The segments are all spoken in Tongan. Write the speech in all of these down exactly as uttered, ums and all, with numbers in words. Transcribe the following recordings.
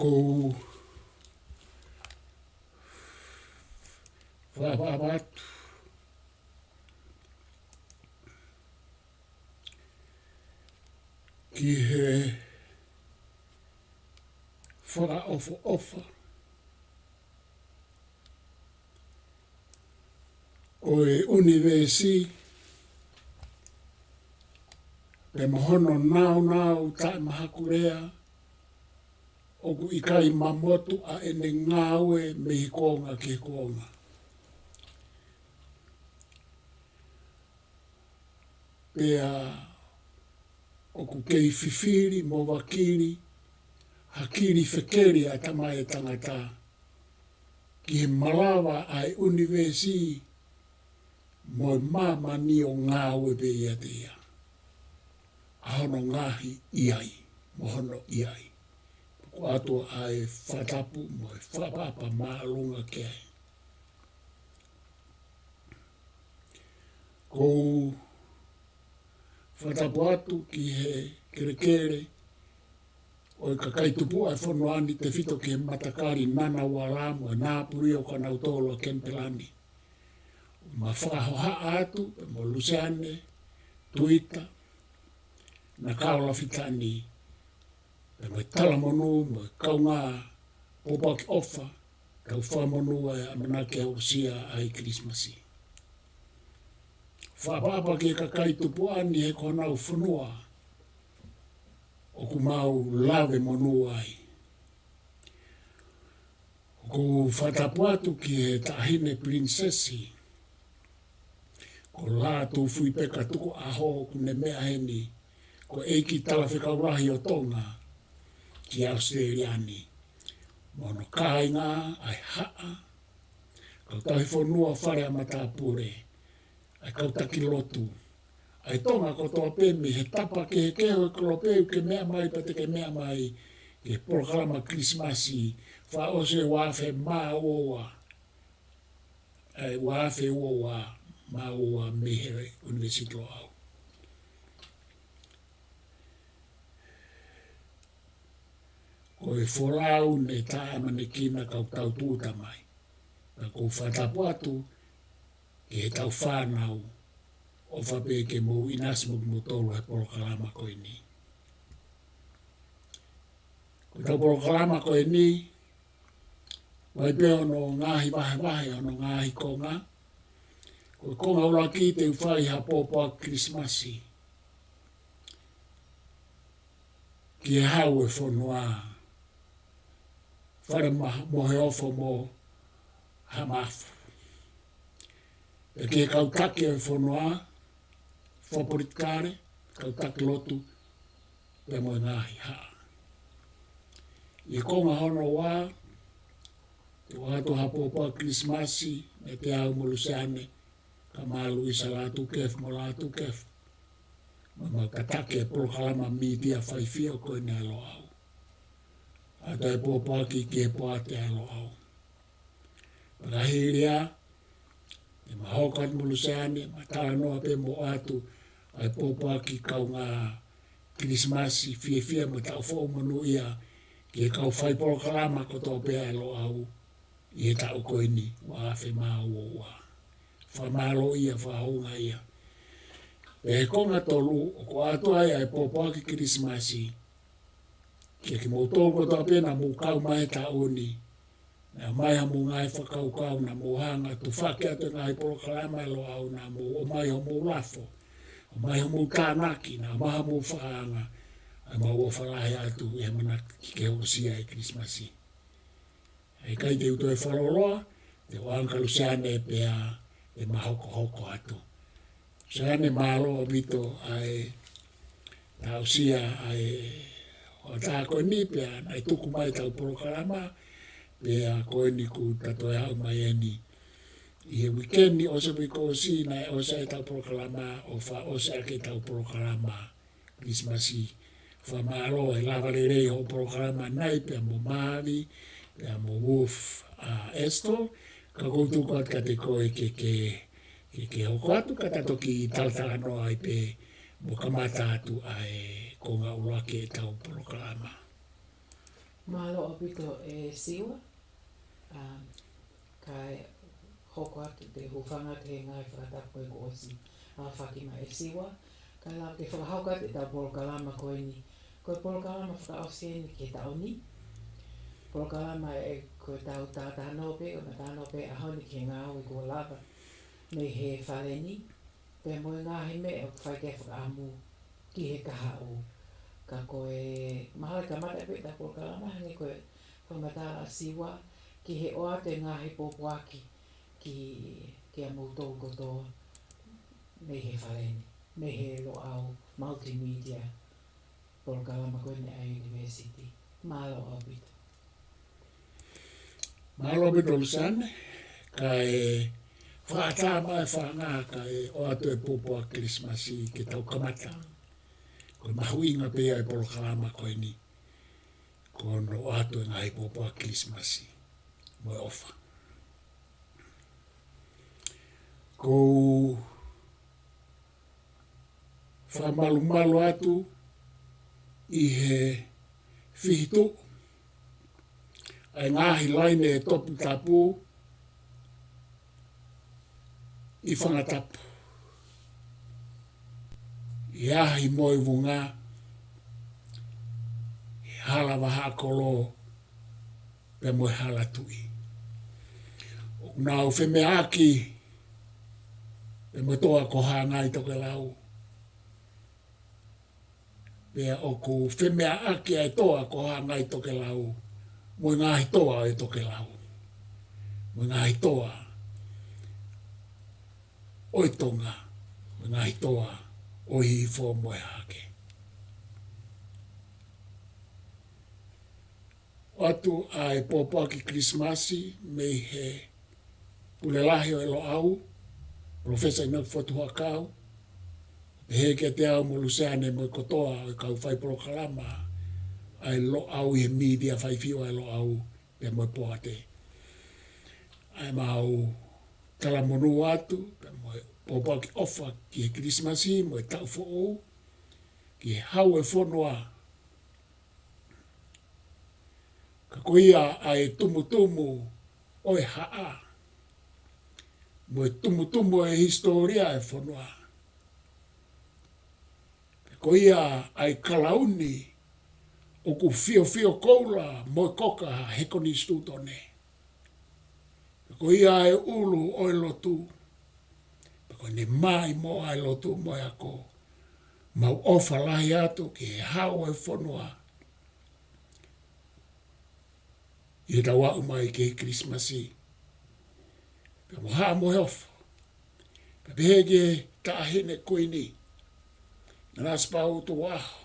ʻOku ou fakaʻapaʻapa atu ki he fakaʻofoʻofa ʻo e ʻunivēsi, pea mo hono nāunau taʻemahakulea ʻoku ʻikai mamotu ʻa ʻene ngāue mei he kuonga ki he kuonga. Pea ʻoku kei fifili mo vakili ha kili fekeli ʻa e Tamai ʻa Tangata ki he malava ʻa e ʻunivēsi mo e māmani ʻo ngāue pē ʻiate ia. ʻA hono ngaahi ʻi ai, mo hono ʻi ai. Ko atu ʻa e fakatapu mo e fakaʻapaʻapa māʻolunga ki ai. ʻOku ou fakatapu atu ki he kelekele ʻo e kakai tupuʻa ʻo e fonua ni, tefito ki he matakali Ngunnawal mo e Ngambri ʻo kinautolu ʻa Kenipela ni. Ma fakahohaʻa atu, pea mo Luseane Tuita, Nakao Lafitani, pea mo e talamonū, mo e kaungā pōpoaki ʻofa, kau fakamonū ʻa e ʻamanaki ʻa e ʻosi ʻa e Kilisimasi. Fakaʻapaʻapa ki he kakai tupuʻa ni he ko honau fonua ʻoku mau lave monū ai. ʻOku ou fakatapu atu ki he Taʻahine Pilinisesi ko Lātūfuipeka Tukuʻaho, ʻoku ne meʻa heni ko e ʻEiki Talafekau Lahi ʻo Tonga ki ʻAositelēlia ni, mo hono kāinga, ʻa e haʻa, kau tauhi fonua, fale ʻa matāpule, ʻa e kau taki lotu, ʻa e Tonga kotoa pē mei he tapa kehekehe ʻo e kolope ʻoku ke meʻa mai pea te ke meʻa mai ki he polokalama Kilisimasi, fakaʻosi ʻa e ua afe mā ua ua, ʻa e ua afe ua ua mā ua ua mei he ʻUnivēsiti Loʻau. Ko e folau ne taʻeʻamanekina kau tau tūʻuta mai. Pea ʻoku ou fakatapu atu ki he tau fānau, ʻofa pē ke mou ʻinasi mo kimoutolu he polokalama ko eni. Ko e tau polokalama ko eni, ʻoku ʻi ai pē hono ngaahi vahevahe, hono ngaahi konga. Ko e konga ʻuluaki te u fai ha pōpoaki Kilisimasi ki he Hau ʻo e fonua, Fale Maha-, Moheofo mo Haʻa Maʻafu. Pea ki he kau taki ʻo e fonua, fakapolitikale, kau taki lotu, pea mo e ngaahi haʻa. ʻI he konga hono ua, te u ʻoatu ha pōpoaki Kilisimasi, meiate au mo Luseane, kae ʻumaʻā Luisa Lātūkefu mo Lātūkefu. Mo e mau tataki e polokalama mītia faifio ko eni ʻa Loʻau. ʻOatu e pōpoaki ki he poate ʻa Loʻau. Pea ka hili ia, te ma hoko atu mo Luseane, ma talanoa pē mo ʻoatu ʻa e pōpoaki kaungā Kilisimasi, fiefia mo taʻu foʻou monūʻia ki he kau fai polokalama kotoa pē ʻa Loʻau ʻi he taʻu ko eni, ua afe mā ua ua. Fakamālō ia, fakahounga ia. Pea he konga tolu, ʻoku ʻoatu ai ʻa e pōpoaki Kilisimasi kia kimoutolu kotoa pē naʻa mou kau mai he taʻu ni, naʻe ʻomai haʻamou ngaahi fakakaukau, naʻa mou hanga ʻo tufaki atu e ngaahi polokalama ʻa Loʻau, naʻa mou ʻomai homou lafo, ʻomai homou tānaki, naʻa ʻomai haʻamou fakaanga, ʻa e mau ʻofa lahi atu ʻi he ʻamanaki ke hokosia e Kilisimasi. ʻE ʻikai te u toe fakalōloa, te u ʻoange kia Luseane pea te ma hokohoko atu. Luseane, mālō ʻaupito ʻa e tausia ʻa e hoʻatā ko eni pea naʻe tuku mai e tau polokalama, pea ko eni kuo ta toe haʻu mai eni. ʻI he uike ni ʻosi, uike kuo ʻosi, naʻe ʻosi ʻa e tau polokalama, ʻo fakaʻosi ʻaki e tau polokalama Kilisimasi. Fakamālō e lava lelei hoʻo polokalama nai pea mo Mavi, pea mo Wolf, ʻa Esto, ka ʻoku ou tuku atu kiate koe ke, ke, ke, ke hoko atu ka ta toki talatalanoa ai pē mo kamata atu ʻa e konga ʻuluaki e tau polokalama. Mālō ʻaupito ʻe Siua. Um, kae hoko atu te u hūfanga atu he ngaahi fakatapu ko ē kuo ʻosi aofaki mai ʻe Siua. Kae lava ke fakahoko atu ʻetau polokalama ko eni. Ko e polokalama fakaʻosi eni ki he taʻu ni. Polokalama ē ko ʻetau tātānō pē, ko e tātānō pē ʻaho ni ki he ngāue kuo lava mei he fale ni. Pea mo e ngaahi meʻa ʻoku fai ki ai e fakaʻamu ki he kahaʻu. Ka ko e mahalo kamata pē ʻetau polokalama hangē ko e fakamatala ʻa Siua ki he ʻoatu e ngaahi pōpoaki ki, kia moutolu kotoa mei he fale ni, mei he Loʻau Multimedia polokalama ko eni ʻa e University. Mālō ʻaupito. Mālō ʻaupito Luseane, kae fakaʻatā mai e fanga kae ʻoatu e pōpoaki Kilisimasi ke tau kamata. Ko e mahuʻinga pē ia e polokalama ko eni, ko hono ʻoatu e ngaahi pōpoaki Kilisimasi mo e ʻofa. Ko u fakamalumalu atu ʻi he fihi tuʻu ʻa e ngaahi laine toputapu ʻi Fangatapu, ʻi Ahi mo e Vunga, ʻi Hala Vahaʻakolo, pea mo e Hala Tuʻi. ʻOku nau femeʻaʻaki pea mo e toa ko Hangai Tokelau. Pea ʻoku femeʻaʻaki ʻa e toa ko Hangai Tokelau mo e ngaahi toa ʻo e tokelau, mo e ngaahi toa ʻo e Tonga, mo e ngaahi toa ʻo Hihifo mo e Hahake. ʻOatu ʻa e pōpoaki Kilisimasi mei he Pule Lahi ʻo e Loʻau, Professor ʻInoke Fotu Huʻakau, pehē kiate au mo Luseane mo e kotoa ʻo e kau fai polokalama ʻa e Loʻau ʻi he mītia faifiu ʻa e Loʻau pea mo e poate. ʻA e mau talamonū atu pea mo e pōpoaki ʻofa ki he Kilisimasi mo e taʻu foʻou, ki he hau e fonua. Ka ko ia ʻa e tumutumu ʻo e haʻa, mo e tumutumu ʻo e hisitōlia e fonua. Ka ko ia ʻa e kalauni ʻoku fiofio koula mo e koka he konisitūtone. Ka ko ia ʻa e ʻulu ʻo e lotu. Pea ko ʻene maʻimoa e lotu mo e ako. Mau ʻofa lahi atu ki he hau e fonua ʻi heʻetau aʻu mai ki he Kilisimasi. Pea mo Haʻa Moheofo. Pea pehē ki he Taʻahine Kuini, Nanasipauʻu Tukuʻaho,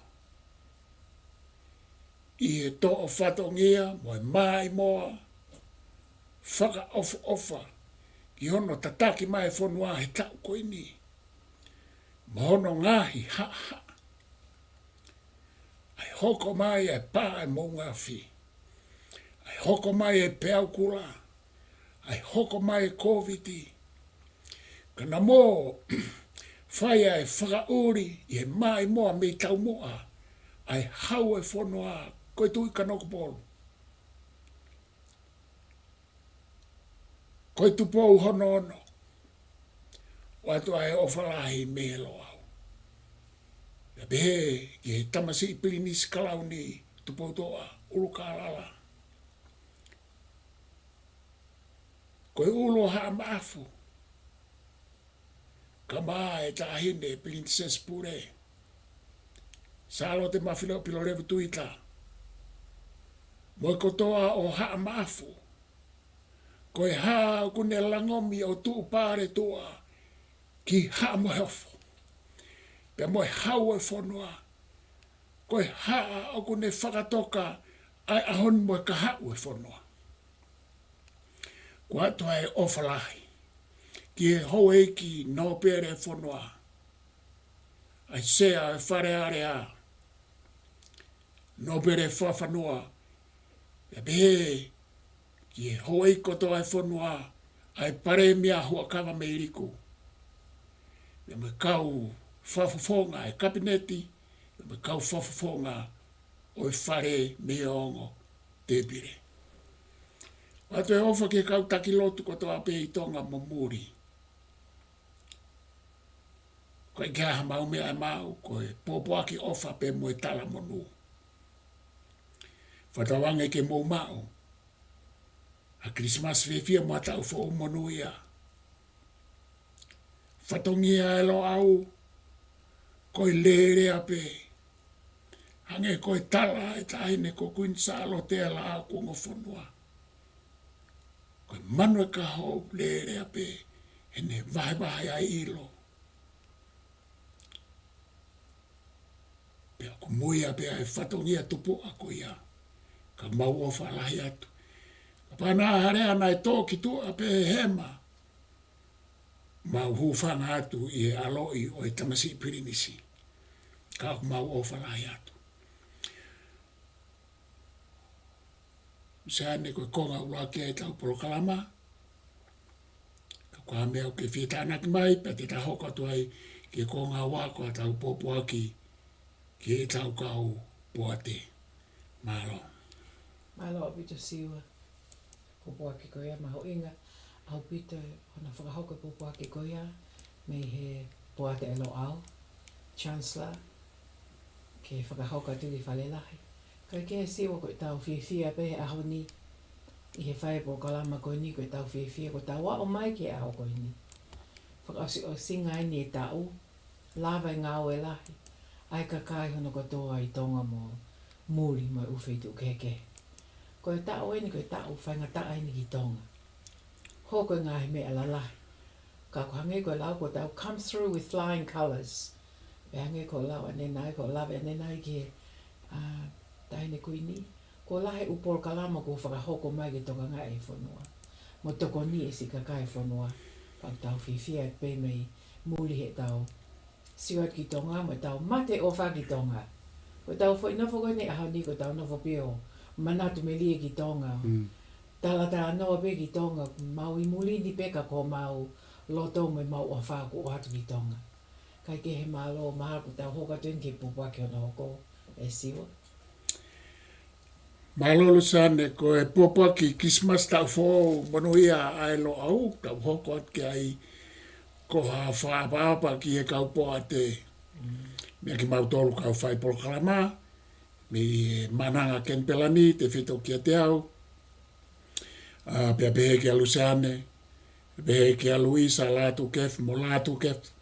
ʻi he toʻo fatongia mo e maʻimoa fakaʻofoʻofa ki hono tataki mai e fonua he taʻu ko eni, mo hono ngaahi haʻahaʻa. ʻA e hoko mai ʻa e pā ʻa e moʻunga afi. ʻA e hoko mai ʻa e peau kula. ʻA e hoko mai e Kōviti. Ka naʻa mo fai ʻa e fakaʻuli ʻi he maʻimoa mei taumuʻa ʻa e hau e fonua, ko e Tuʻi Kanokupolu, ko e Tupou hono ono. ʻOatu ʻa e ʻofa lahi mei he Loʻau. Pea pehē ki he tamasiʻi Pilinisi Kalauni, Tupoutoʻa ʻUlukalala. Ko e ʻulu ʻo Haʻa Maʻafu, kaeʻumaʻā e Taʻahine Pilinisesi Pule, Sālote Mafileʻo Pilolevu Tuita, mo e kotoa ʻo Haʻa Maʻafu. Ko e hā ʻoku ne langomi ʻo tuʻu paletuʻa ki Haʻa Moheofo pea mo e hau e fonua. Ko e hā ʻoku ne fakatoka ʻa e ʻaho ni mo e kahaʻu e fonua. Kuo ʻoatu ʻa e ʻofa lahi ki he houʻeiki nōpele e fonua, ʻa e Sea e Fale Alea, Nōpele Fakafanua, pea pehē ki he houʻeiki kotoa e fonua, ʻa e Palēmia Huʻakavameiliku, pea mo e kau fakafofonga e Kapineti, pea mo e kau fakafofonga ʻo e Fale mei he ongo tēpile. ʻOatu e ʻofa ki he kau taki lotu kotoa pē ʻi Tonga mo muli. Ko e ʻikai ha mau meʻa ʻe maʻu, ko e pōpoaki ʻofa pē mo e talamonū. Fakatauange ke mou maʻu ha Kilisimasi fiefia mo ha taʻu foʻou monūʻia. Fatongia ʻa e Loʻau, ko e lelea pē. Hangē ko e tala ʻa e Taʻahine ko Kuini Sālote ʻa e Laʻā ʻo Kuonga fonua. Ko e manu ʻe kaho, lelea pē, heʻene vahevahe ʻa e ʻilo. Pea ʻoku mui ia pē ʻa e fatongia tupuʻa ko ia. Ka mau ʻofa lahi atu. Kapau naʻa hale ana e tō ki tuʻa pē hema, mau hūfanga atu ʻi he ʻaloʻi ʻo e tamasiʻi pilinisi. Ka ʻoku mau ʻofa lahi atu. Luseane, ko e konga ʻuluaki ʻetau polokalama. Ka ko e hā e meʻa ʻoku ke fie tānaki mai, pea te ta hoko atu ai ki he konga ua ko ʻetau pōpoaki ki heʻetau kau poate. Mālō. Mālō ʻaupito Siua. Pōpoaki ko ia mahuʻinga ʻaupito hono fakahoko e pōpoaki ko ia mei he Poate ʻa e Loʻau, Chancellor, ke fakahoko atu ki Fale Lahi. Kae kehe Siua, ko ʻetau fiefia pē he ʻaho ni ʻi he fai e polokalama ko eni, ko ʻetau fiefia ko ʻetau aʻu mai ki he ʻaho ko eni. Fakaʻosiʻosinga eni e taʻu, lava e ngāue lahi ʻa e kakai hono kotoa ʻi Tonga mo muli mo e ʻū feituʻu kehekehe. Ko e taʻu eni, ko e taʻu faingataʻa eni ki Tonga. Hoko e ngaahi meʻa lalahi. Ka ko e hangē ko e lau, ko ʻetau come through with flying colours. Pea hangē ko e lau ʻanenai, ko e lave ʻanenai ki he, ʻa, Taʻahine Kuini. Kuo lahi e ʻū polokalama kuo fakahoko mai ke tokangaʻi e fonua mo tokoniʻi e siʻi kakai e fonua. Pea ʻoku tau fiefia pē mei muli heʻetau sio atu ki Tonga mo ʻetau mateʻofa ki Tonga. Ko ʻetau foʻi nofo ko eni he ʻaho ni, ko ʻetau nofo pē ʻo manatu melie ki Tonga. Mm. Talatalanoa pē ki Tonga, mau ʻi muli ni pē ka ko homau loto mo ʻemau ʻofa kuo ʻoatu ki Tonga. Kae kehe, mālō, mahalo kuo tau hoko atu eni ki he pōpoaki hono hoko, ʻe Siua. Mālō Luseane, ko e pōpoaki Kilisimasi taʻu foʻou monūʻia ʻa e Loʻau, tau hoko atu ki ai, ko ha fakaʻapaʻapa ki he kau poate. Meia kimautolu kau fai polokalama mei he Maʻananga Kenipela ni, tefito kiate au. ʻA, pea pehē kia Luseane, pehē kia Luisa Lātūkefu mo Lātūkefu.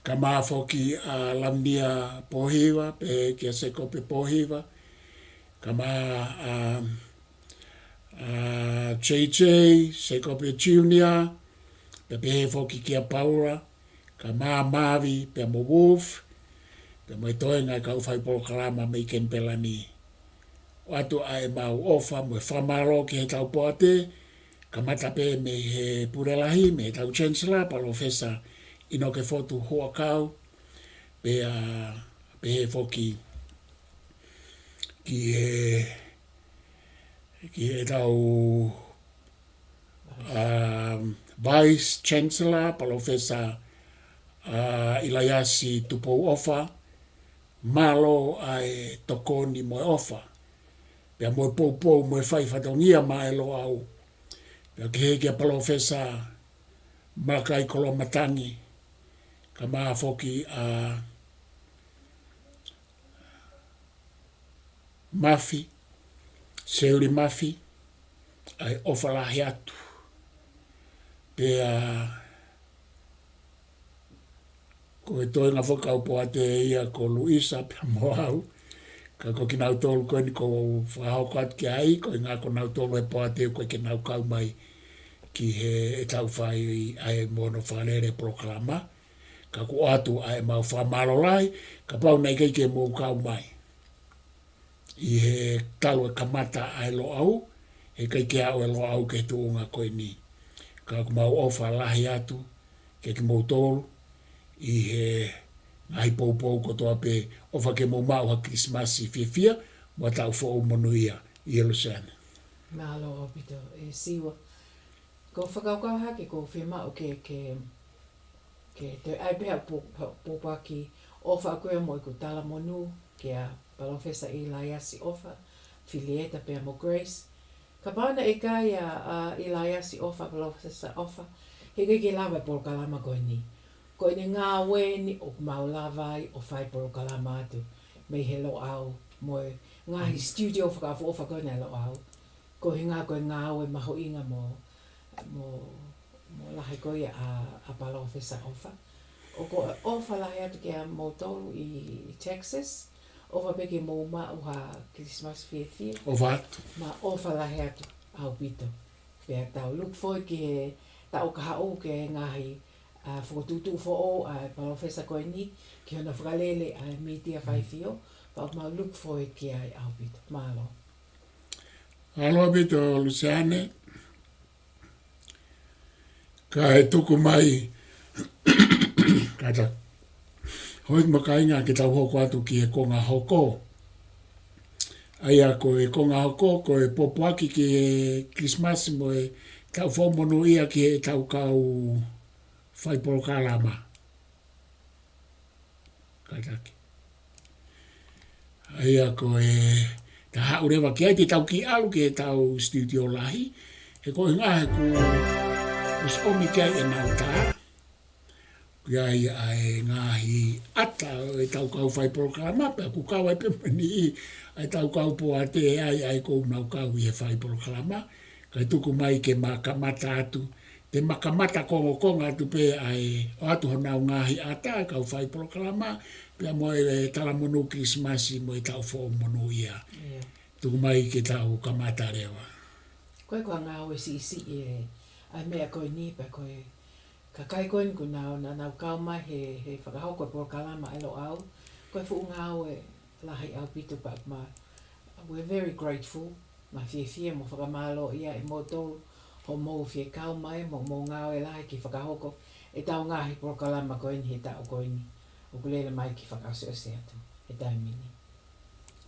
Kae ʻumaʻā foki ʻa Lavinia Pōhiva, pehē kia Sekope Pōhiva. Kae ʻumaʻā ʻa, ʻa J J, Sekope Junior, pea pehē foki kia Paula, kae ʻumaʻā Mavi, pea mo Wolf, pea mo e toenga e kau fai polokalama mei Kenipela ni. ʻOatu ʻa ʻemau ʻofa mo e fakamālō ki heʻetau poate, kamata pē mei he Pule Lahi, mei heʻetau Chancellor, Palōfesa ʻInoke Fotu Huʻakau, pea pehē foki ki he, ki heʻetau, um, Vice Chancellor, Palōfesa, ʻa, ʻIlaiasi Tupou ʻOfa, mālō ʻa e tokoni mo e ʻofa. Pea mo e poupou mo e fai fatongia maʻa e Loʻau. Pea kehe kia Palōfesa Malakai Koloamatangi, kae ʻumaʻā foki ʻa Mafi, Seuli Mafi, ʻa e ʻofa lahi atu. Pea ko e toenga foki e kau poate ia ko Luisa pea mo au. Ka ko kinautolu ko eni ʻoku ou fakahoko atu ki ai, ko e ʻuhinga ko kinautolu e poate ʻoku ʻikai ke nau kau mai ki heʻetau fai ʻa e mono fakalele polokalama. Ka ʻoku ʻoatu ʻa ʻemau fakamālō lahi, kapau naʻe ʻikai ke mou kau mai ʻi he talu e kamata ʻa e Loʻau, heʻikai ke aʻu e Loʻau ki he tuʻunga ko eni. Ka ʻoku mau ʻofa lahi atu kia kimoutolu ʻi he ngaahi poupou kotoa pē, ʻofa ke mou maʻu ha Kilisimasi fiefia mo ha taʻu foʻou monūʻia, ʻi Luseane. Mālō ʻaupito, ʻe Siua. Ko e fakakaukau hake ʻoku ou fiemaʻu ke, ke, ke toe ʻai pē ha pō-, pō-, pōpoaki ʻofa ʻaʻaku ia mo ʻeku talamonū kia Palōfesa ʻIlaiasi ʻOfa, Filieta pea mo Grace. Kapau naʻe ʻikai ʻa, ʻa ʻIlaiasi ʻOfa, Palōfesa ʻOfa, heʻikai ke lava e polokalama ko eni. Ko ʻene ngāue eni ʻoku mau lava ai ʻo fai polokalama atu mei he Loʻau mo e ngaahi studio fakaʻofoʻofa ko ena ʻa e Loʻau. Ko e ʻuhinga ko e ngāue mahuʻinga mo, mo, mo lahi ko ia ʻa, ʻa Palōfesa ʻOfa. ʻOku ou ʻofa lahi atu kiate kimoutolu ʻi Texas, ʻofa pē ke mou maʻu ha Christmas fiefia. ʻOfa atu. Mo e ʻofa lahi atu ʻaupito. Pea tau look forward ki he taʻu kahaʻu ki he ngaahi, ʻa, fokotuʻutuʻu foʻou ʻa e Palōfesa ko eni, ki hono fakalele ʻa e mītia faifio, pea ʻoku mau look forward ki ai ʻaupito. Mālō. Mālō ʻaupito, Luseane. Kae tuku mai, kātaki. Hoi, mou kāinga, ke tau hoko atu ki he konga hoko. ʻA ia ko e konga hoko, ko e pōpoaki ki he Christmas mo e taʻu foʻou monūʻia ki heʻetau kau fai polokalama. Kātaki. ʻA ia ko e, ta haʻu leva ki ai, te tau kiʻi ʻalu ki heʻetau studio lahi. He ko e ʻuhinga he kuo ʻosi ʻomi ki ai ʻenau tā. Ko ia ʻa e ngaahi ʻata ʻo ʻetau kau fai polokalama, pea ʻoku kau ai pē mo e niʻihi ʻa ʻetau kau poate ʻa ia ʻoku nau kau ʻi he fai polokalama. Kae tuku mai ke ma kamata atu, te ma kamata kongokonga atu pē ʻa e ʻoatu honau ngaahi ʻata ʻa e kau fai polokalama, pea mo e talamonū Kilisimasi mo e taʻu foʻou monūʻia. ʻIo. Tuku mai ke tau kamata leva. Ko e, ko e ngāue siʻisiʻi ē, ʻa e meʻa ko eni pea ko e kakai ko eni ʻoku nau, nau, nau kau mai he, he fakahoko e polokalama ʻa e Loʻau. Ko e fuʻu ngāue lahi ʻaupito pea ma, we're very grateful. Ma fiefia mo fakamālōʻia ʻe moutolu hoʻomou fie kau mai mo hoʻomou ngāue lahi ke fakahoko ʻetau ngaahi polokalama ko eni he taʻu ko eni ʻoku lele mai ke fakaʻosiʻosi atu he taimi ni.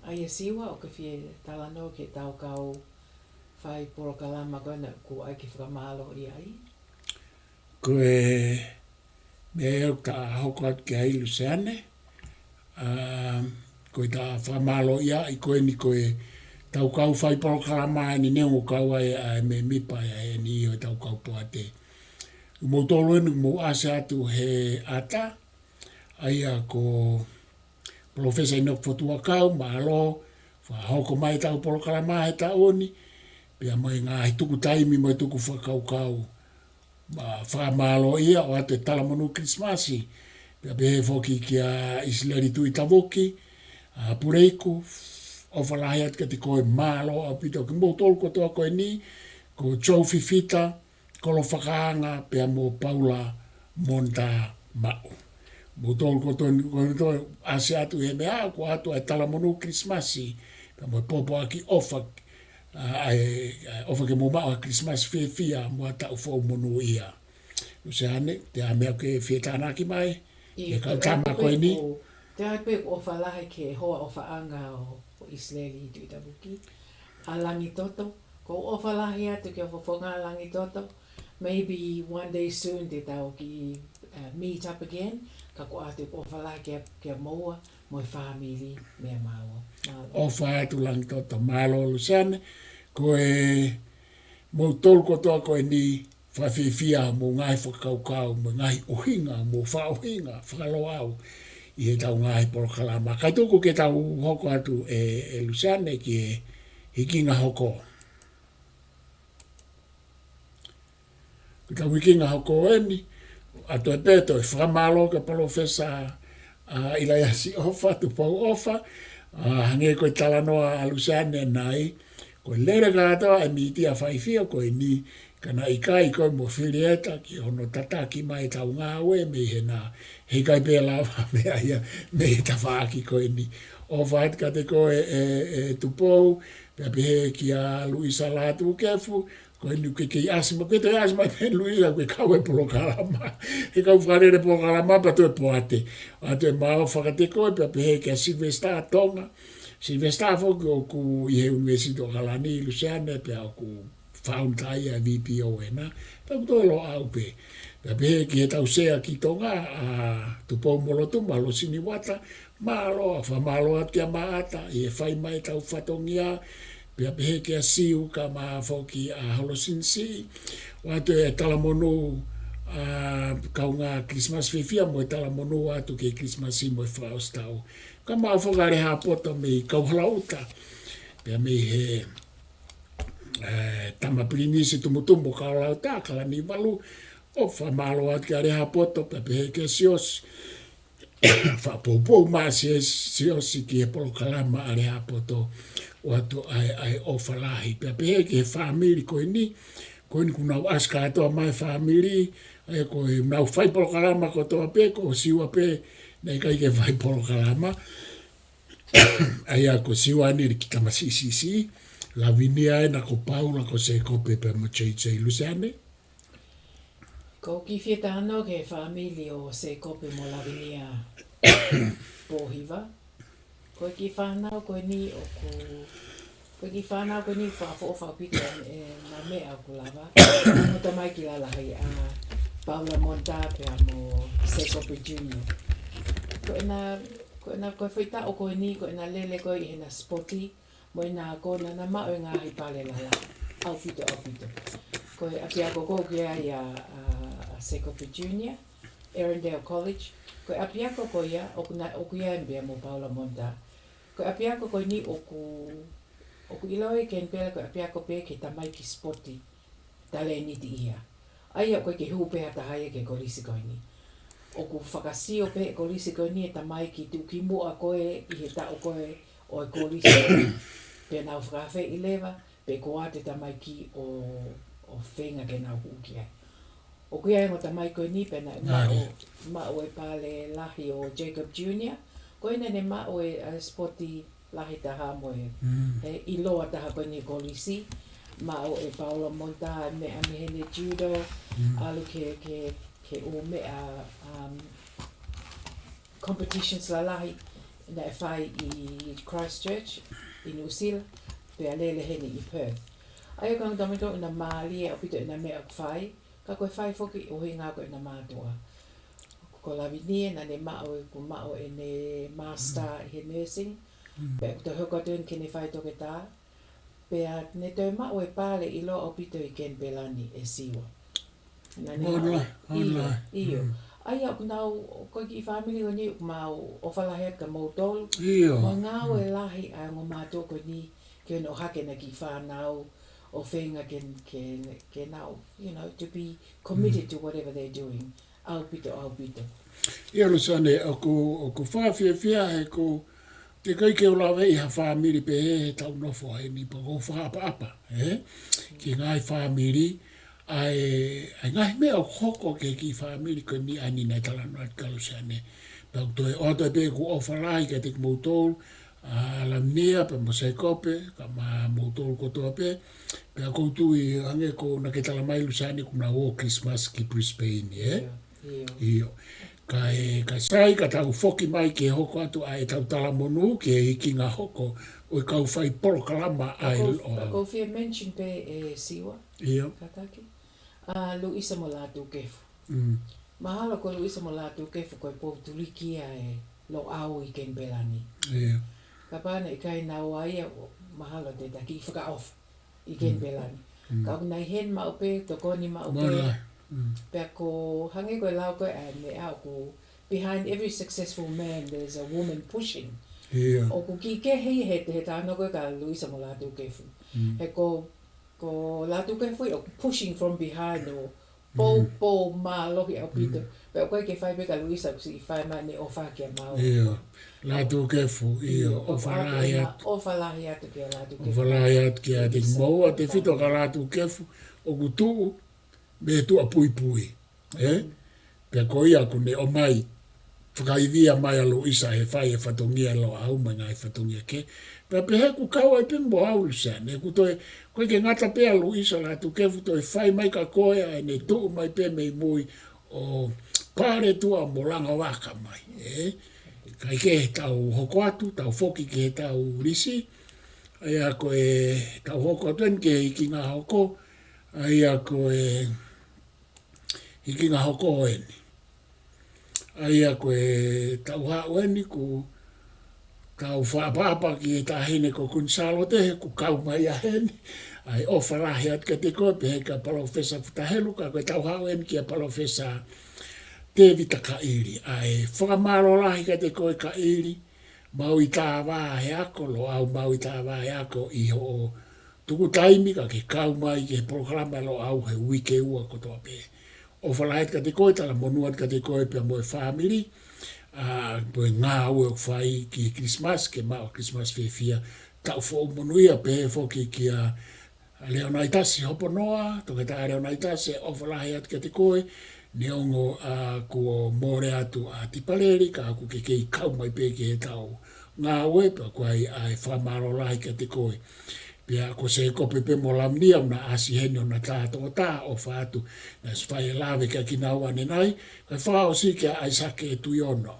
ʻA ia Siua, ʻoku ke fie talanoa ki heʻetau kau fai polokalama ko ena ʻoku ʻai ke fakamālōʻia ai? Ko e meʻa ʻoku ta hoko atu ki ai Luseane, ʻa, ko ʻeta fakamālōʻia ʻi ko eni ko ʻetau kau fai polokalama eni neongo ʻoku kau ai ʻa e mēmipa ʻa eni ʻo ʻetau kau poate. Moutolu eni mou ʻasi atu he ʻata, ʻa ia ko Palōfesa ʻInoke Fotu Huʻakau, mālō, fakahoko mai ʻetau polokalama he taʻu ni, pea mo e ngaahi tuku taimi mo e tuku fakakaukau. Ma fakamālōʻia ʻoatu e talamonū Kilisimasi, pea pehē foki kia ʻIsileli Tuʻitavuki, ʻa Puleiku, ʻofa lahi atu kiate koe, mālō ʻaupito. Kimoutolu kotoa ko eni, ko Joe Fifita, Kolo Fakaanga, pea mo Paula Monta Maʻu. Moutolu kotoa, kotoa ʻasi atu he meʻa, ʻoku ʻoatu ʻa e talamonū Kilisimasi, pea mo e pōpoaki ʻofa, ʻa, ʻa e, ʻa e ʻofa ke mou maʻu ha Kilisimasi fiefia mo ha taʻu foʻou monūʻia. Luseane, te ʻai meʻa ke fie tānaki mai, ʻi he kau tama ko eni. Te ʻai pē ʻoku ʻofa lahi ki he hoa ʻofaʻanga ʻo, ʻo ʻIsileli Tuʻitavuki. ʻA Langitoto, ʻoku ou ʻofa lahi atu ki he fofonga Langitoto. Maybe one day soon te tau kiʻi, uh, meet up again. Ka ʻoku ou ʻoatu e ʻofa lahi kia, kia moua, mo e fāmili meia māua. Mālō. ʻOfa atu Langitoto, mālō Luseane. Ko e moutolu kotoa ko eni, fakafiefia mo e ngaahi fakakaukau, mo e ngaahi ʻuhinga, mo e fakaʻuhinga, faka-Loʻau, ʻi heʻetau ngaahi polokalama. Kae tuku ke tau hoko atu ē, ē Luseane ki he hikinga hoko. Ko ʻetau hikinga hoko eni, ʻoatu pē ʻa e fakamālō kia Palōfesa, ʻa, ʻIlaiasi ʻOfa, Tupou ʻOfa, ʻa, hangē ko e talanoa ʻa Luseane ʻanenai, ko e lele kātoa e mītia faifio ko eni, ka naʻe ʻikai koe mo Filieta ki hono tataki mai ʻetau ngāue mei hena, heʻikai pē lava meʻa ia mei he tafaʻaki ko eni. ʻOfa atu kiate koe ē, ē, ē Tupou, pea pehē kia Luisa Lātūkefu, ko eni ʻoku ke kei ʻasi mai, ke toe ʻasi mai pē Luisa ke kau e polokalama. He kau fakalele polokalama pea toe poate. ʻOatu e mālō kiate koe, pea pehē kia Sylvester Tonga. Sylvester foki ʻoku ʻi he ʻUnivēsiti ʻAokalani, Luseane, pea ʻoku founder ia ʻa e V P O ena. Pea ʻoku toe Loʻau pē. Pea pehē ki heʻetau sea ki Tonga, ʻa Tupou Molotuma, Losini Uata, Mālō, fakamālō atu kia Maʻata ʻi he fai mai ʻetau fatongia, pea pehē kia Siu kae ʻumaʻā foki ʻa Holosinisi. ʻOatu e talamonū, ʻa, kaungā Kilisimasi fiefia mo e talamonū atu ki he Kilisimasi mo e fakaʻosi taʻu. Kae ʻumaʻā foki ʻa Lehāpoto mei Kauhalaʻuta, pea mei he, ē, Tama Pilinisi Tumutumu ʻo Kauhalaʻuta, Kalani Valu. ʻOfa mālō atu kia Lehāpoto, pea pehē kia Siosi. Fakapoupou mai ʻa Siosi ki he polokalama ʻa Lehāpoto, ʻoatu ai ʻa e ʻofa lahi. Pea pehē ki he fāmili ko eni, ko eni kuo nau ʻasi kātoa mai fāmili, ʻa ia ko ʻenau fai polokalama kotoa pē, ko Siua pē naʻe ʻikai ke fai polokalama. ʻA ia ko Siua ni ki Tamasiʻi Siʻisiʻi, Lavinia ena, ko Paula, ko Sēkope pea mo J J. Luseane. Ko e kiʻi fie talanoa ki he fāmili ʻo Sēkope mo Lavinia Pōhiva. Ko e kiʻi fānau ko eni ʻoku, ko e kiʻi fānau ko eni ʻoku fakaʻofoʻofa ʻaupito ʻena meʻa ʻoku lava. Ko e tamaiki lalahi ʻa Paula Monta pea mo Sēkope Junior. Ko ʻena, ko ʻena, ko e faʻahitaʻu ko eni, ko ʻena lele ko ē ʻi heʻena sipoti, mo ʻena ko ʻena maʻu e ngaahi pale lalahi ʻaupito, ʻaupito. Ko e ʻapiako ko ē ʻoku ʻi ai ʻa, ʻa, ʻa Sēkope Junior, Erindale College. Ko e ʻapiako ko ia, ʻoku na, ʻoku ʻi ai pea mo Paula Monta. Ko e ʻapiako ko eni ʻoku, ʻoku ʻiloa ʻi Kenipela ko e ʻapiako pē ki he tamaiki sipoti talēniti ia. ʻA ia ʻoku ʻikai ke hū pē ha taha ia ki he kolisi ko eni. ʻOku fakasio pē ʻe he kolisi ko eni e tamaiki tuʻukimuʻa ko ē ʻi he taʻu ko ē ʻo e kolisi. Pea nau fakaafeʻi leva, pe ko e hā e tamaiki ʻoku, ʻoku feinga ke nau hū ki ai. ʻOku ʻi ai e ongo tamaiki ko eni pea naʻe maʻu, maʻu e pale lahi ʻo Jacob Junior. Ko ʻena ne maʻu e, ʻa e sipoti lahi taha mo e, he ʻiloa taha ko eni kolisi, maʻu ʻe Paula Monta e meʻa mei heʻene judo, ʻalu ki he, ki he, ki he ʻū meʻa, um, competitions lalahi naʻe fai ʻi Christchurch, ʻi Nuʻusila, pea lele heni ʻi Perth. ʻA ia ko e ongo tamaiki ʻoku na mālie ʻaupito ʻena meʻa ʻoku fai, ka ko e fai foki ʻuhinga ko ʻena mātuʻa. Ko Lavinia naʻa ne maʻu, kuo maʻu ʻene master ʻi he nursing. Pea kuo toe hoko atu eni ke ne fai toketā. Pea ne toe maʻu e pale ʻiloa ʻaupito ʻi Kenipela ni ʻe Siua. Naʻa ne maʻu, ʻio, ʻio. ʻA ia ʻoku nau, ko e kiʻi fāmili ko eni ʻoku mau ʻofa lahi atu kia moutolu. Mo e ngāue lahi ʻa e ongo mātuʻa ko eni ke nau ʻohake ʻena kiʻi fānau ʻo feinga ke, ke, ke nau, you know, to be committed to whatever they're doing. ʻAupito, ʻaupito. ʻIo, Luseane, ʻoku, ʻoku fakafiefia he ʻoku teʻeki ke u lave ʻi ha fāmili pehē he taʻu nofo heni pea ʻoku ou fakaʻapaʻapa, ē? Ki he ngaahi fāmili, ʻa e, ʻa e ngaahi meʻa ʻoku hoko ki he kiʻi fāmili ko eni ʻa eni naʻe talanoa atu kia Luseane. Pea ʻoku toe ʻoatu pē ʻeku ʻofa lahi kiate kimoutolu, ʻa Lavinia pea mo Sēkope, kae ʻumaʻā moutolu kotoa pē. Pea ʻoku ou tui hangē ko ʻena ke talamai Luseane kuo nau ō Christmas ki Brisbane, ē? ʻIo. Kae, kae sai ka tau foki mai ke hoko atu ʻa ʻetau talamonū ki he hikinga hoko ʻo e kau fai polokalama ʻa e loʻau. ʻOku ou fie mention pē ʻe Siua. ʻIo. Kātaki. ʻA Luisa mo Lātūkefu. Mahalo ko Luisa mo Lātūkefu ko e pou tuliki ia ʻa e loʻau ʻi Kenipela ni. Kapau naʻe ʻikai naua ia, mahalo te ta kiʻi fakaʻofa ʻi Kenipela ni. Ka ʻoku nau ʻi heni maʻu pē, tokoni maʻu pē. Pea ko e hangē ko e lau ko ē ʻa e meʻa ʻoku, behind every successful man, there's a woman pushing. ʻOku kiʻi kehe he, he talanoa ko ē kia Luisa mo Lātūkefu. He ko, ko Lātūkefu ʻoku pushing from behind ʻo poupou mālohi ʻaupito. Pea ʻoku ʻikai ke fai pē kia Luisa, ʻoku siʻi fai mai ʻene ʻofa kia maua. ʻIo. Lātūkefu, ʻio, ʻofa lahi atu. ʻOfa lahi atu kia Lātūkefu. ʻOfa lahi atu kiate kimoutolu, tefito kia Lātūkefu, ʻoku tuʻu mei tuʻa puipui. Ē? Pea ko ia kuo ne ʻomai, fakaivia mai ʻa Luisa he fai e fatongia loʻau mo e ngaahi fatongia kehe. Pea pehē ʻoku kau ai pē mo au Luseane, ʻoku toe, ʻoku ʻikai ke ngata pē ʻa Luisa Lātūkefu toe fai mai kia koe ʻa ʻene tuʻu mai pē mei mui ʻo pale tuʻa mo langa vaka mai, ē? Kae kehe tau hoko atu, tau foki ki he tau lisi, ʻa ia ko e tau hoko atu eni ki he hikinga hoko, ʻa ia ko e hikinga hoko eni. ʻA ia ko e tau haʻu eni kuo Tau fakaʻapaʻapa ki he taʻahine ko Kuini Sālote he kuo kau mai ia heni. ʻA e ʻofa lahi atu kiate koe pehē kia Palōfesa Futa Helu, ka ko e tau haʻu eni kia Palōfesa Tēvita Kaʻili. ʻA e fakamālō lahi kiate koe Kaʻili, maʻu ʻi tā vā he ako, Loʻau maʻu ʻi tā vā he ako ʻi hoʻo tuku taimi ka ke kau mai ki he polokalama Loʻau he uike ua kotoa pē. ʻOfa lahi atu kiate koe, talamonū atu kiate koe pea mo e fāmili, ʻa, mo e ngāue ʻoku fai ki he Kilisimasi, ke maʻu Kilisimasi fiefia, taʻu foʻou monūʻia pē foki kia Leonaitasi Hoponoa, Toketā Leonaitasi, ʻofa lahi atu kiate koe, neongo, ʻa, kuo mole atu ʻa Tipaleli, ka ʻoku ke kei kau mai pē ki he tau ngāue, pea ko ia ʻa e fakamālō lahi kiate koe. Pea ko Sēkope pē mo Lamnia, naʻa na ʻasi heni ʻo na tā tokotā, ʻofa atu, naʻe ʻosi fai e lave kia kinaua ʻanenai, kae fakaʻosi kia ʻAisake Tuiono.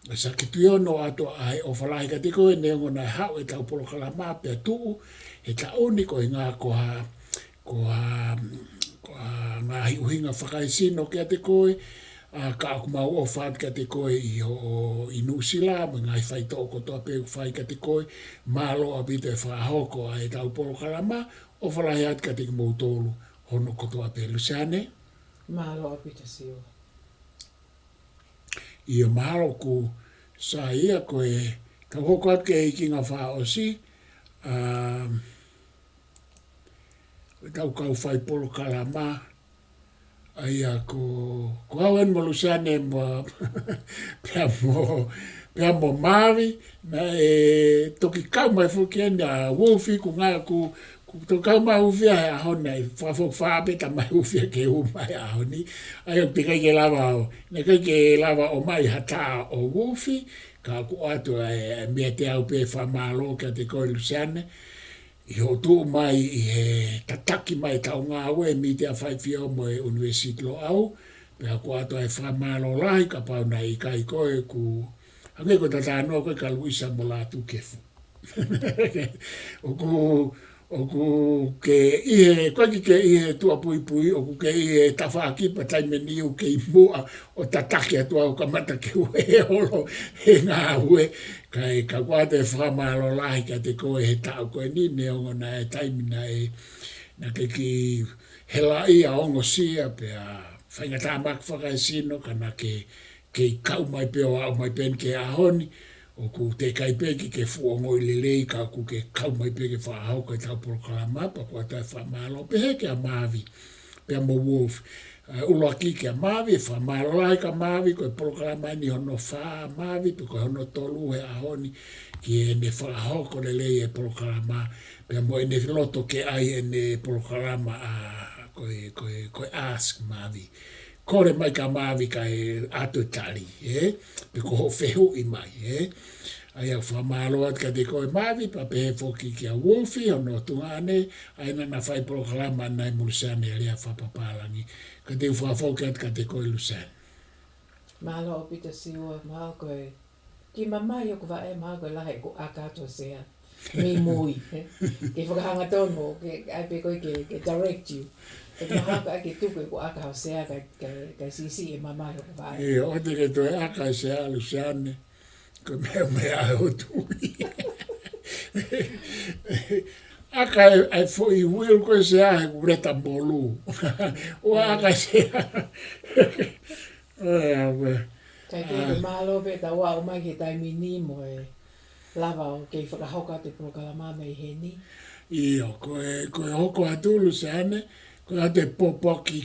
ʻAisake Tuiono ʻoatu ʻa e ʻofa lahi kiate koe, neongo naʻe haʻu e tau polokalama pea tuʻu he taʻu ni koeʻuhinga ko ha, ko ha, ko ha ngaahi ʻuhinga fakaesino kiate koe, ʻa, ka ʻoku mau ʻofa atu kiate koe ʻi hoʻo ʻi Nuʻusila, mo e ngaahi faitoʻo kotoa pē ʻoku fai kiate koe, mālō ʻaupito e fakahoko ʻa e tau polokalama, ʻofa lahi atu kiate kimoutolu hono kotoa pē Luseane. Mālō ʻaupito Siua. ʻIo mahalo ʻoku sai ia ko e tau hoko atu ki he ikinga fakaʻosi, ʻa, ko e tau kau fai polokalama, ʻa ia ko, ko au eni mo Luseane mo, pea mo, pea mo Mavi, naʻe toki kau mai foki eni ʻa Wolfi, ko e ngaahi ʻoku, ʻoku toki kau mai Wolfi he ʻaho ni, naʻe fakafoki fā pē tā mai Wolfi ke ʻomai he ʻaho ni, ʻa ia ʻoku teʻeki ai ke lava ʻo, naʻe ʻikai ke lava ʻo ʻomai ha tā ʻo Wolfi, ka ʻoku ʻoatu ʻa e, ʻa e meʻa te u pehē fakamālō kiate koe Luseane, ʻi hoʻo tuʻu mai ʻi he tataki mai tau ngāue mītia faifio mo e ʻUnivēsiti Loʻau, pea ʻoku ʻoatu ʻa e fakamālō lahi kapau naʻe ʻikai koe ʻoku hangē ko e tatanoa ko ē kia Luisa mo Lātūkefu. ʻOku, ʻoku ke ʻi he, ko e ki ke ʻi he tuʻa puipui, ʻoku ke ʻi he tafaʻaki pea taimi ni ʻoku ke ʻi muʻa ʻo tataki atu au kamata ke u ʻi he holo he ngāue, kae ka ʻoku ʻoatu e fakamālō lahi kiate koe he taʻu ko eni neongo naʻe taimi naʻe, naʻa ke kiʻi helaʻia ongosia pea faingataʻa maʻa fakaesino ka naʻa ke, kei kau mai pē ʻo aʻu mai pē eni ki he ʻaho ni, ʻoku teʻeki ai pē ke ke fuʻu ongoʻi lelei ka ʻoku ke kau mai pē ke fakahoko e tau polokalama pea ʻoku ʻoatu e fakamālō pehē kia Mavi, pea mo Wolf. ʻA, ʻuluaki kia Mavi, fakamālō lahi kia Mavi, ko e polokalama eni hono fā Mavi, pe ko hono tolu he ʻaho ni, ki heʻene fakahoko lelei e polokalama, pea mo ʻene loto ke ʻai ʻene polokalama ʻa, ko e, ko e, ko e Ask Mavi. Kole mai kia Mavi kae ʻoatu e tali, ē? Pe ko hoʻo fehuʻi mai, ē? ʻA ia fakamālō atu kiate koe Mavi, pea pehē foki kia Wolfi, hono tuongaʻane, ʻa ia naʻa na fai polokalama ʻanenai mo Luseane Alea fakapapālangi. Ka te u fakafoki atu kiate koe Luseane. Mālō ʻaupito Siua, mahalo ko e kiʻi mamahi ʻoku vaʻe, mahalo ko e lahi ʻeku ʻaka atu ʻo sea mei mui, ē? Ke fakahangatonu, ke ʻai pē koe ke, ke direct you. He mahalo ko e ʻai ke tuku ʻeku ʻaka ʻo sea kae, kae, kae siʻisiʻi e mamahi ʻoku vaʻe. ʻIo, ʻoua te ke toe ʻaka ʻo sea Luseane. Ko e meʻa, meʻa ʻa e ʻOtua. ʻAka e, e foʻi will ko e sea he kuleta molu. ʻOua ʻaka e sea. ʻOia, ʻoia. Kae kehe, mālō pē ʻetau aʻu mai ki he taimi ni mo e lava ʻo kei fakahoko atu e polokalama mei heni. ʻIo, ko e, ko e hoko atu Luseane, ko e ʻoatu e pōpoaki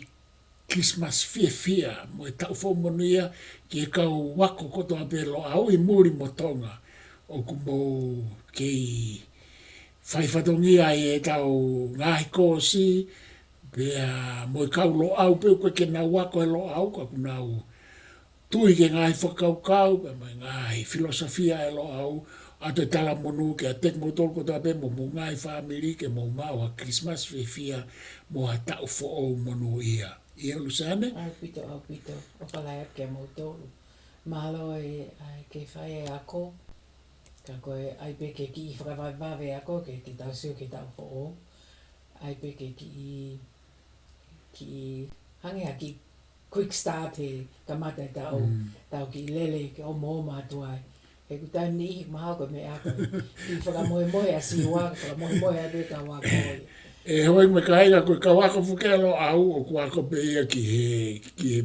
Christmas fiefia mo e taʻu foʻou monūʻia ki he kau ako kotoa pē Loʻau ʻi muli mo Tonga. ʻOku mou kei fai fatongia ʻi heʻetau ngaahi kōsi, pea mo e kau Loʻau pē ʻoku ʻikai ke nau ako he Loʻau, ka ʻoku nau tui ki he ngaahi fakakaukau, pea mo e ngaahi filosofia ʻa e Loʻau, ʻoatu e talamonū kiate kimoutolu kotoa pē mo homou ngaahi fāmili ke mou maʻu ha Christmas fiefia mo ha taʻu foʻou monūʻia. ʻIo Luseane? ʻAupito, ʻaupito. ʻOfa lahi atu kiate kimoutolu. Mālō e, ʻai ke fai e ako. Ka ko e ʻai pē ke kiʻi fakavavevave ako ke, ke tau sio ki he taʻu foʻou. ʻAi pē ke kiʻi, kiʻi, hangē ha kiʻi quick start he kamata e taʻu, Mm. tau kiʻi lele ke omooma atu ai. ʻeku taimi ni ʻi he mahalo ko e meʻa ko ē. Ki fakamohemohe ʻa Siua, fakamohemohe atu e kau ako ia. ʻE, hoi, meʻa kāinga, ko e kau ako foki ʻa Loʻau, ʻoku ako pē ia ki he, ki he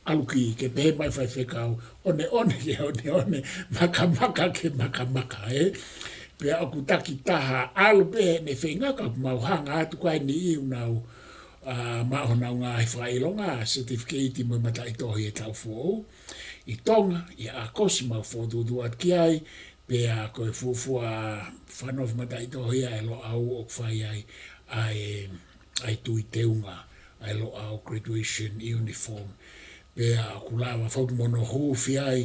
ʻalu ki, ke pehē mai faifekau, ʻoneʻone ke ʻoneʻone, makamaka ke makamaka, ē. Pea ʻoku takitaha ʻalu pē heʻene feinga ka mau hanga atu ko eni ʻi ʻunau, ʻa, maʻu honau ngaahi fakaʻilonga, certificate mo e mataʻitohi e taʻu foʻou. ʻI Tonga, ʻi ʻAokosi mau fokotuʻutuʻu atu ki ai, pea ko e fuofua fakanofo mataʻitohi ia ʻe Loʻau ʻoku fai ai ʻa e, ʻa e tui teunga, ʻa e Loʻau graduation uniform. Pea ʻoku lava foki mo hono huufi ai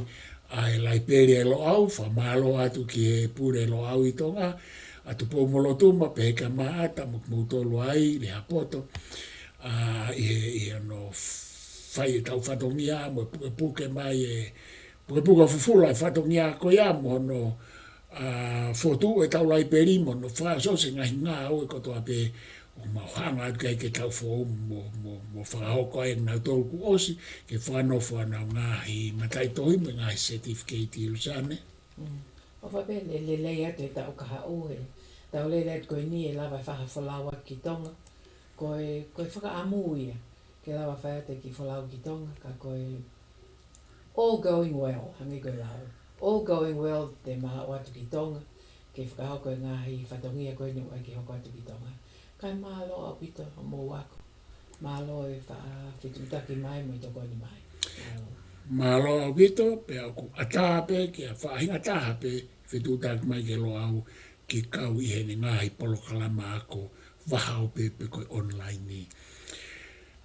ʻa e laipeli ʻe Loʻau, fakamālō atu ki he pule Loʻau ʻi Tonga, ʻa Tupou-mo-Lotuma, pehē kia Maʻata, mo kimoutolu ai, Lehaapoto, ʻa, ʻi he, ʻi hono fai e tau fatongia, mo e pukepuke mai e, pukepuke fufula e fatongia ko ia mo hono, ʻa, fokotuʻu e tau laipeli mo hono fakaʻosiʻosi e ngaahi ngāue kotoa pē ʻoku mau hanga atu ki ai ki he taʻu foʻou mo, mo, mo fakahoko ai ʻenau tolu kuo ʻosi, ke fakanofo ʻenau ngaahi mataʻitohi mo e ngaahi certificate, Luseane. Mm. ʻOfa pē le-, lelei atu e taʻu kahaʻu he. Tau lele atu ko eni ʻe lava e faha folau atu ki Tonga. Ko e, ko e fakaʻamu ia. Ke lava fai atu e kiʻi folau ki Tonga, ka ko e all going well, hangē ko e lau. All going well, te ma ō atu ki Tonga, ke fakahoko e ngaahi fatongia ko eni ʻoku ʻai ke hoko atu ki Tonga. Kae mālō ʻaupito hoʻomou ako. Mālō e faʻa fetuʻutaki mai mo e tokoni mai. Mālō. Mālō ʻaupito, pea ʻoku ʻatā pē, ke faʻahinga taha pē, fetuʻutaki mai ki Loʻau, ke kau ʻi heʻene ngaahi polokalama ako, vahaope pe ko e online ni.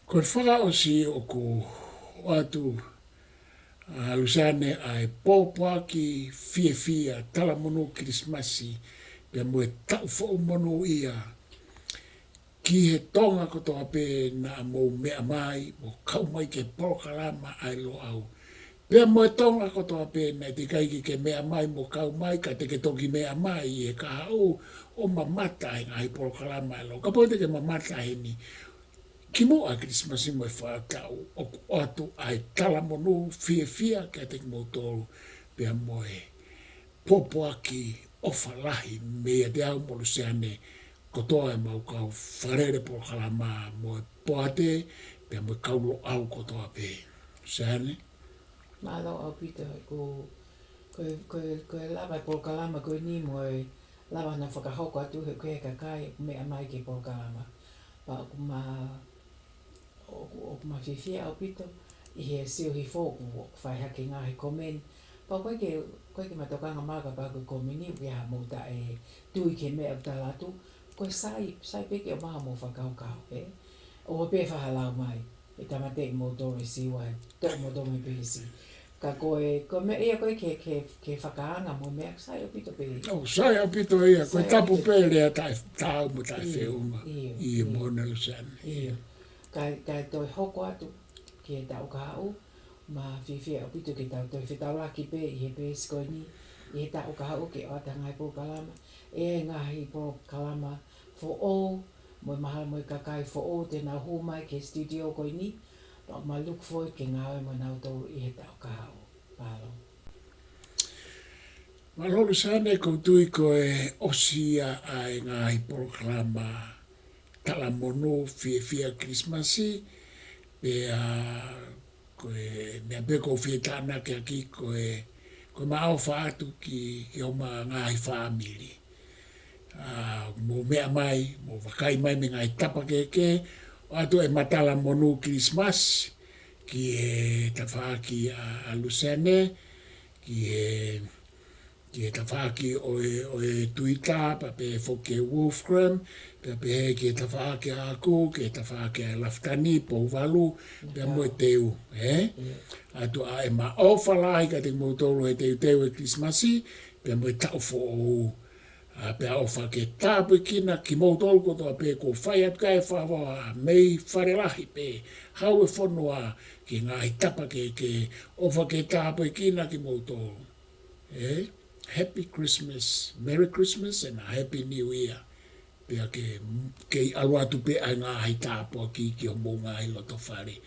Ko e fakaʻosi ʻoku ʻoatu, ʻa, Luseane, ʻa e pōpoaki fiefia talamonū Kilisimasi, pea mo e taʻu foʻou monūʻia, ki he Tonga kotoa pē naʻa mou meʻa mai, mo kau mai ki he polokalama ʻa e Loʻau. Pea mo e Tonga kotoa pē naʻe teʻeki ai ke ke meʻa mai mo kau mai, ka te ke toki meʻa mai ʻi he kahaʻu ʻo mamata he ngaahi polokalama ʻa e Loʻau. Kapau te ke mamata heni, kimuʻa Kilisimasi mo e faʻahitaʻu, ʻoku ʻoatu ʻa e talamonū fiefia kiate kimoutolu, pea mo e pōpoaki ʻofa lahi meiate au mo Luseane, kotoa e mau kau fakalele polokalama mo e poate, pea mo e kau Loʻau kotoa pē. Luseane? Mālō ʻaupito, ko, ko, ko, ko e lava e polokalama ko eni mo e lava hono fakahoko atu he, ko e kakai ʻoku meʻa mai ki he polokalama. Pea ʻoku ma, ʻoku, ʻoku ma fiefia ʻaupito ʻi he sio hifo ʻoku, ʻoku fai hake ngaahi comment. Pea ʻoku ʻikai ke, ʻoku ʻikai ke ma tokanga mai kapau ko e comment ʻoku ʻi ai haʻamou taʻetui ki he meʻa ʻoku tala atu. Ko e sai, sai pē ke ʻomai haʻamou fakakaukau, ē? ʻOua pē faʻa lau mai, ʻe tāmateʻi moutolu ʻe Siua, toʻo moutolu mei he peesi. Ka ko e, ko e meʻa ia ko ē ke, ke, ke fakaanga mo e meʻa, sai ʻaupito pē. ʻOku sai ʻaupito ia, ko e tapu pē lea taʻe, taʻu mo taʻefeʻunga. ʻIo, ʻio, ʻio. Mona Luseane. ʻIo. Kae, kae toe hoko atu ki he taʻu kahaʻu, ma fiefia ʻaupito ke tau toe fetaulaki pē ʻi he peesi ko eni, ʻi he taʻu kahaʻu ke ʻoatu e ngaahi polokalama, ʻe ngaahi polokalama foʻou, mo e mahalo mo e kakai foʻou te nau hū mai ki he studio ko eni, pea ma look forward ke ngāue mo nautolu ʻi he taʻu kahaʻu. Mālō. Mālō Luseane, ʻoku ou tui ko e ʻosi ia ʻa e ngaahi polokalama talamonū fiefia Kilisimasi, pea ko e meʻa pē ʻoku ou fie tānaki ʻaki ko e, ko e maʻofa atu ki, ki homa ngaahi fāmili. ʻA, mou meʻa mai, mou vakai mai mei he ngaahi tapa kehekehe, ʻoatu e matalamonū Kilisimasi ki he tafaʻaki ʻa, ʻa Luseane, ki he ki he tafaʻaki ʻo e, ʻo e Twitter, pea pehē foki ki he Wolfgram, pea pehē ki he tafaʻaki ʻaʻaku, ki he tafaʻaki ʻa Lafitani, Pouvalu, pea mo e Teu, ē? ʻIo. ʻOatu ʻa e maʻofa lahi kiate kimoutolu he teuteu e Kilisimasi, pea mo e taʻu foʻou. ʻA, pea ʻofa ke tāpuekina kimoutolu kotoa pē kuo fai atu ki ai e fakavahaʻa mei fale lahi pē, hau e fonua, ki he ngaahi tapa kehekehe, ʻofa ke tāpuekina kimoutolu. Ē, Happy Christmas, Merry Christmas and a Happy New Year. Pea ke, kei ʻalu atu pē ʻa e ngaahi tāpuaki ki homou ngaahi loto fale.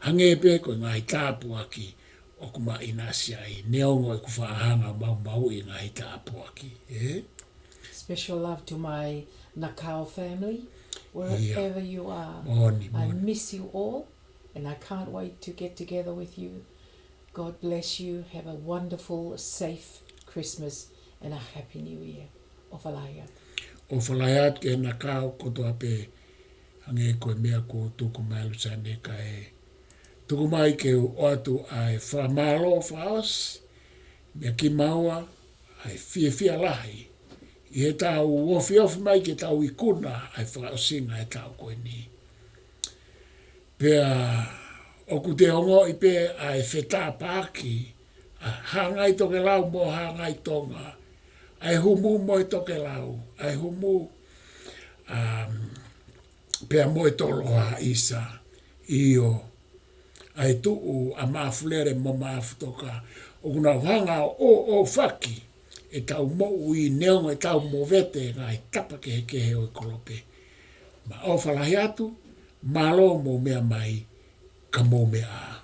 Hangē pē ko e ngaahi tāpuaki ʻoku ma ʻinasi ai, neongo ʻeku faʻa hanga ʻo maumauʻi e ngaahi tāpuaki, ē? Special love to my Nakao family, wherever you are. Moʻoni, I moʻoni. Miss you all, and I can't wait to get together with you. God bless you. Have a wonderful, safe Christmas and a happy New Year. ʻOfa lahi atu. ʻOfa lahi atu ki he Nakao kotoa pē, hangē ko e meʻa kuo tuku mai ʻe Luseane kae tuku mai ke u ʻoatu ʻa e fakamālō fakaʻosi meiate kimaua, ʻa e fiefia lahi ʻi heʻetau ofiofi mai ke tau ikuna ʻa e fakaʻosinga ʻo e taʻu ko eni. Pea ʻoku te ongoʻi pē ʻa e fetāpaaki ʻa Hāngai Tokelau mo Hāngai Tonga, ʻa e Humu mo e Tokelau, ʻa e Humu, um, pea mo e Toloa ʻisa, ʻio, ʻa e Tuʻu ʻa Maʻafulele mo Maʻafutoka, ʻoku nau hanga ʻo ʻoʻofaki ʻetau moʻui neongo ʻetau movete he ngaahi tapa kehekehe ʻo e kolope. Ma ʻofa lahi atu, mālō mou meʻa mai, ka mou meʻa ā.